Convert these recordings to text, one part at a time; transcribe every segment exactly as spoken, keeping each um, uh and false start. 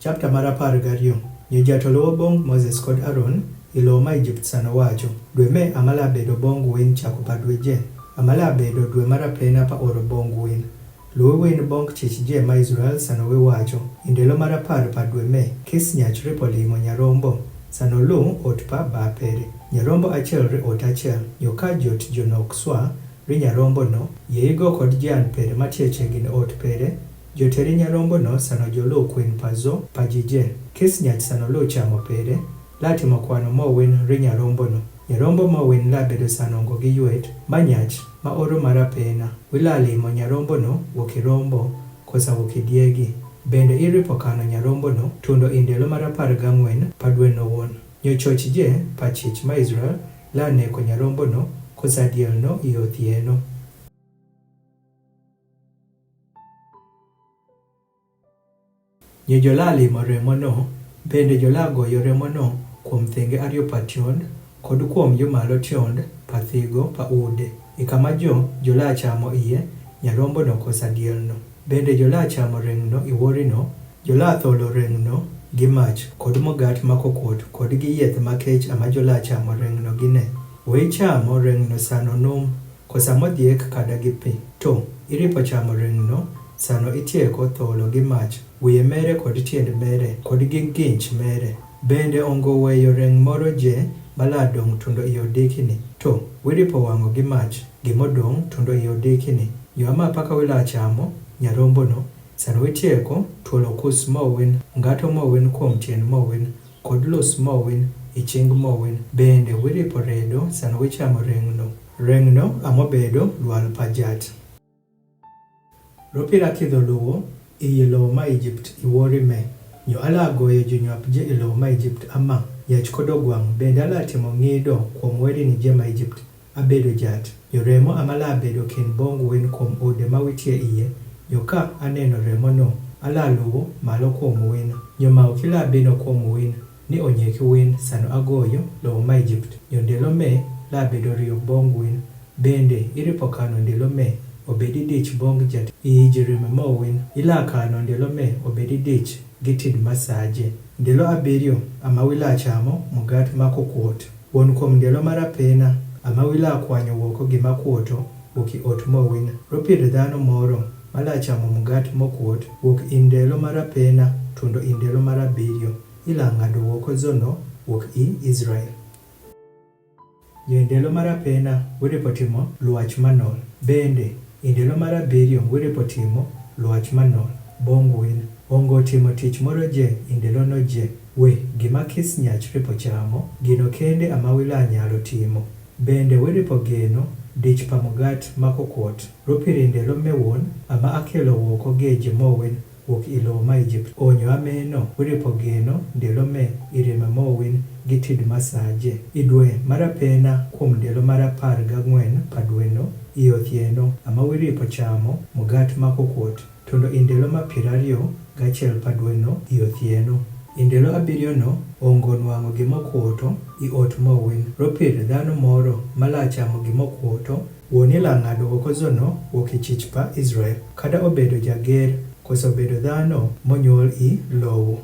Chapter mar apar gariyo. Nyo jatolo bong Moses kod Aron i lowo ma Egypt sano wacho, dwe me amala bedo bong win chako pa dwe je. Amala bedo dwe mar apena pa oro bong win. Luwe win bong chich je ma Israel sano we wacho, indelo mar apar pa dwe me, kis nyach ripo limo nyarombo, sano lu ot pa ba pere. Nyarombo achel ri ot achel, nyo ka jot jonok swa, ri nyarombo no, ye igo kod jan pere ma cheche gin ot pere, jote ri nyarombo no sano jolo kwin pa zo pa jije, kis nyach sano lo chamo pere, la timo kwano mo win ri nyarombo no. Nyarombo mo win la bedo sano ngo gi ywet, ma nyach, ma oro mar apena, wi la limo nyarombo no, woki rombo, kosa woki diegi. Bende iripo kano nyarombo no, tundo indelo mar apar gangwen, pa dwe no won. Nyo choch je pa chich ma Israel, la neko nyarombo no, kosa diel no i othieno. Nyo jola limo remo no, bende jola goyo remo no, kuom thenge ariyo pa tiond, kod kuom yo malo tiond, pa thigo, pa ude. I kama jo, jola chamo iye, nyarombo no kosa diel no. Bende jola chamo reng no i wori no, jola tholo reng no gi mach, kod mogat ma kokuot, kod gi yeth ma kech ama jola chamo reng no gine. We chamo reng no sano num, kosa modhiek kada gi pi. To, iripo chamo reng no, sano itieko tholo gi mach, wiye mere kod tiend mere, kod gi ginch mere. Bende ongo weyo reng moro je, ma la dong tundo i odikini. To, wiripo wang'o gi mach, gimodong tundo i odikini. Yo ama paka wila chamo, nyarombo no, sano witieko, tuolo kus mo win, ngato mo win kuom tiend mo win, kod los mo win, i ching mo win. Bende wiripo redo, sano wichamo reng no. Reng no, amo bedo, lual pa jat. Ropira kidho luwo, iyi lowo ma Egypt i wori me. Nyo ala goyo jonywap je i lowo ma Egypt ama, nyach kod ogwang', bende ala timo ng'ido kuom wedini je ma Egypt, abedo jat. Nyo remo ama la bedo kin bong win kuom ode ma witie iye, nyo ka aneno remo no, ala luwo malo kuom win. Nyo ma ok ila bino kuom win, ni onyeki win sano agoyo lowo ma Egypt. Nyo ndelo me la bedo riyo bong win, bende, iripo kano ndelo me, obedi dich bong jat i ijirime mo win, ila kano ndelo me, obedi dich, gitid masaje. Ndelo abiriyo, ama wila chamo, mugat ma kokuot. Won kuom ndelo mar apena, ama wila kwanyo woko gima kuoto, wuki ot mo win. Ropir dhano moro, mala chamo mugat mokuot, wuok i ndelo mar apena, tundo i ndelo mar abiriyo, ila ng'ado woko zono, wuok i Israel. Nyo e ndelo mar apena, wiripo timo lwach manol. Bende, e ndelo mar abiriyo, wiripo timo lwach manol. Bong win. Ongo timo tich moro je, e ndelo no je. We, gima kis nyach ripo chamo, gino kende ama wila nyalo timo. Bende wiripo geno, dich pa mugat ma kokuot. Ropir e ndelo me won, ama akelo woko geje mo win, wuok i lowo ma Egypt. Onyo ameno, wiripo geno, ndelo me, irime mo win, gitid masaje. I dwe mar apena, kuom ndelo mar apar gang'wen pa dwe no, i othieno, ama wiripo chamo, mugat ma kokuot. Tundo i ndelo ma piero ariyo gachiel pa dwe no, i othieno. I ndelo abiriyo no, ongo nwang'o gima kuoto, i ot mo win. Ropir dhano moro, mala chamo gima kuoto, woni la ng'ado woko zono, wuok i chich pa Israel. Kata obedo jager, koso obedo dhano, monyuol i lowo.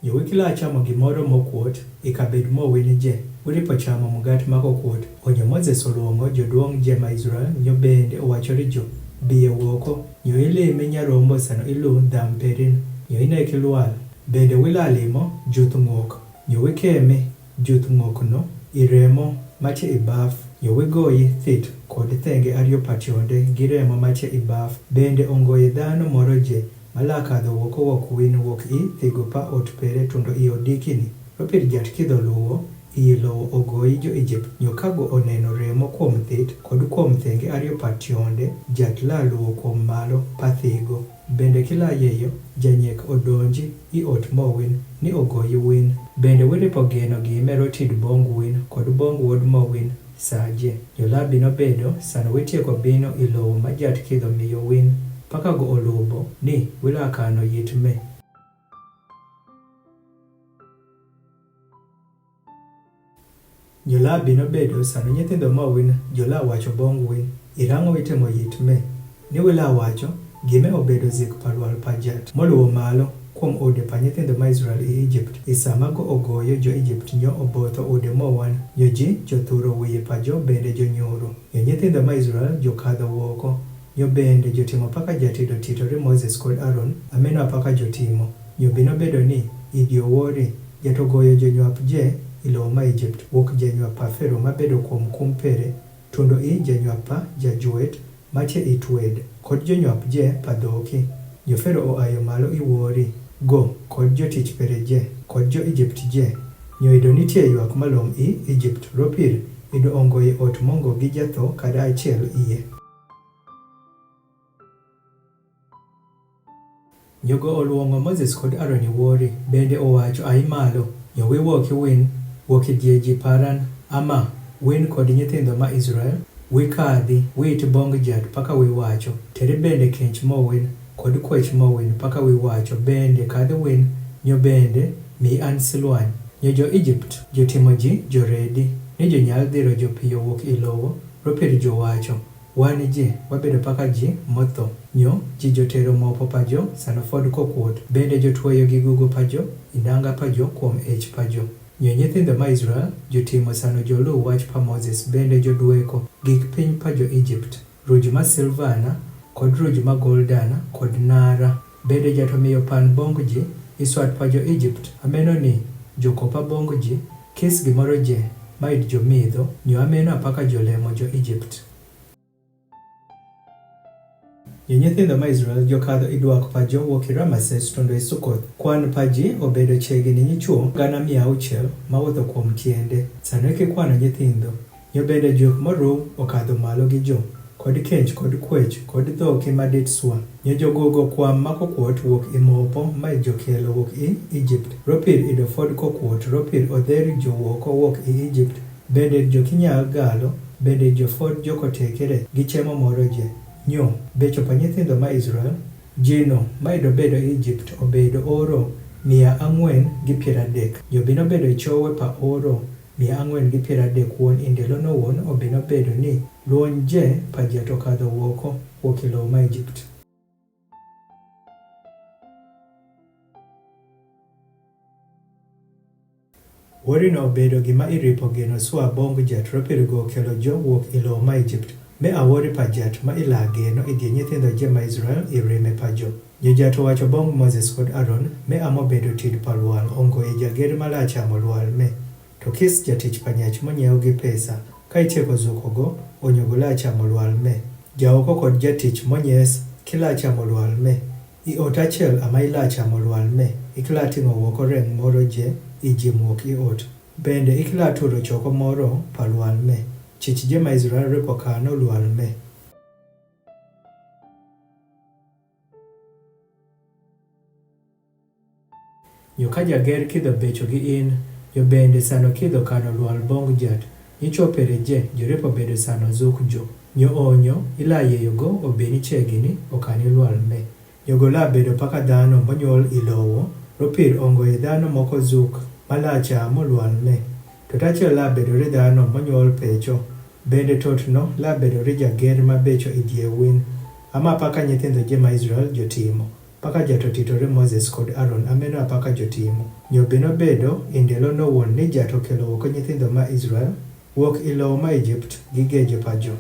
Nyo wik ila chamo gimoro mokuot, i kabed mo win je, wiripo chamo mugat ma kokuot. Onyo Moses oluongo joduong' je ma Israel, nyo bende owacho ri jo, biye woko. Nyo ilime nyarombo sano ilu dham perin. Nyo ine kilwal. Bende wila limo, juth ng'ok. Nyo wikeme, juth ng'ok no, i remo, mache i baf. Nyo wigoyi, thit, kod thenge ariyo pa tionde, gi remo mache i baf. Bende ongoyi dhano moro je, mala kadho woko wuok win wuok i thigo pa ot pere tundo i odikini. Ropir jat kidho luwo, iyi lowo ogoyi jo Egypt. Nyo kago oneno remo kuom thit, kod kuom thenge ariyo pa tionde, jat la luwo kuom malo pa thigo. Bende kila yeyo, janyek odonji i ot mo win, ni ogoyi win. Bende wiripo geno gi mero tid bong win, kod bong wod mo win, saje. Nyo la bino bedo, sano witieko bino i lowo ma jat kidho miyo win, paka go olubo, ni wila kano yit me. Nyo la bino bedo sano nyithindo ma win, jo la wacho bong win, irang'o witimo yit me. Ni wila wacho, Gime obedo zik pa lwal pa jat moluwo malo kuom ode pa nyithindo ma Israel i Ijipt, i sa ma go ogoyo jo Ijipt nyo obotho ode mowan, nyo ji jothuro wiye pa jo bende jonyuru. Nyo nyithindo ma Israel jokadho woko, nyo bende jotimo paka jatido tito ri Moses kod Aron ameno apaka jotimo. Nyo bino bedo ni idi owori, jatogoyo jonywap je i lowo ma Ijipt, wuok janywap pa Fero mabedo kuom kum pere, tundo i janywap pa jajwet matie i twed, kod jonywap je pa dhoki. Nyo Fero oayo malo i wuori, go kod jotich pere je, kod jo Ijipt je. Nyo ido nitie ywak malom i Ijipt, ropir ido ongo i ot mongo gi jatho kada achiel iye. Nyo go oluongo Moses kod Aron i wuori, bende owacho, ai malo, nyo wiwuoki win, wuok i dieji Paran, ama, win kod nyithindo ma Israel, wikadhi, witi bong jat paka wiwacho, teri bende kench mowin, kod kwech mowin paka wiwacho, bende kadhi win, nyo bende mi an silwany. Nyo jo Ijipt jotimo ji joredi, ni jonyal dhiro jopiyo wuok i lowo, ropir jowacho, wan ji wabedo paka ji motho. Nyo ji jotero mopo pa jo sano fod kokuot, bende jotweyo gi gugu pa jo i nanga pa jo kuom ech pa jo. Nyo nyithindo ma Israel jotimo sano joluw wach pa Moses, bende jodweko gik piny pa jo Ijipt, ruj ma silvana kod ruj ma goldana kod nara. Bende jato miyo pan bong ji i swat pa jo Ijipt, ameno ni jokopa bong ji kis gimoro je maid jomidho, nyo ameno apaka jolemo jo Ijipt. Nyo nyithindo ma Israel jokadho i dwak pa jo wuok i Ramases tundo i Sukoth. Kwan pa ji obedo chiegni nyichwo gana mia auchiel mawuotho kuom tiende. Sano kikwano nyithindo, nyo bende jok moruw okadho malo gi jo, kod kench kod kwech kod dhoki madit swa. Nyo jogogo kwam ma kokuot wuok i mopo ma jokelo wuok i Ijipt. Ropir ido fod kokuot, ropir odher jowuok owuok i Ijipt. Bende jokinyal galo, bende jofod jokotekere gi chemo moro je. Nyo becho pa nyithindo ma Israel, jino ma ido bedo Ijipt obedo oro mia ang'wen gi piero adek. Nyo bino bedo chowe pa oro mia ang'wen gi piero adek wuon indelo no wuon obino bedo ni luony je pa jatokadho wuoko wuok i lowo ma Ijipt. Wuorino obedo gima iripo geno swa bong jat ropir go kelo jo wuok i lowo ma Ijipt. Me awori pa jat ma ila geno i die nyithindo je ma Israel i rime pa jo. Nyo jat owacho bong Moses kod Aron, me amo bedo tid pa lwal ongo i jager ma la chamo lwal me. To kis jatich pa nyach monyiew gi pesa, ka itieko zuko go, onyogo la chamo lwal me. Jaoko kod jatich monyes kila chamo lwal me. I ot achiel ama ila chamo lwal me, ikila ting'o wuoko reng moro je i ji muok i ot. Bende ikila turo choko moro pa lwal me. Chich je ma Israel ripo kano lwal me. Nyo ka jager kidho becho gi in, nyo bende sano kidho kano lwal bong jat, nyi chopere je, joripo bedo sano zuk jo. Nyo onyo, ila yeyo go, obeni chegi ni, okani lwal me. Nyo go la bedo paka dhano monyuol i lowo, ropir ongo i dhano moko zuk, ma la chamo lwal me. To tachiel la bedo ri dhano monyuol pecho, bende totno la bedo ri jager ma becho i die win. Ama paka nyithindo je ma Israel jotimo. Paka jatotito ri Moses kod Aron ameno apaka jotimo. Nyo bino bedo indelo no wuon ni jato kelo wuok nyithindo ma Israel, wuok i lowo ma Ijipt gi geje pa jo.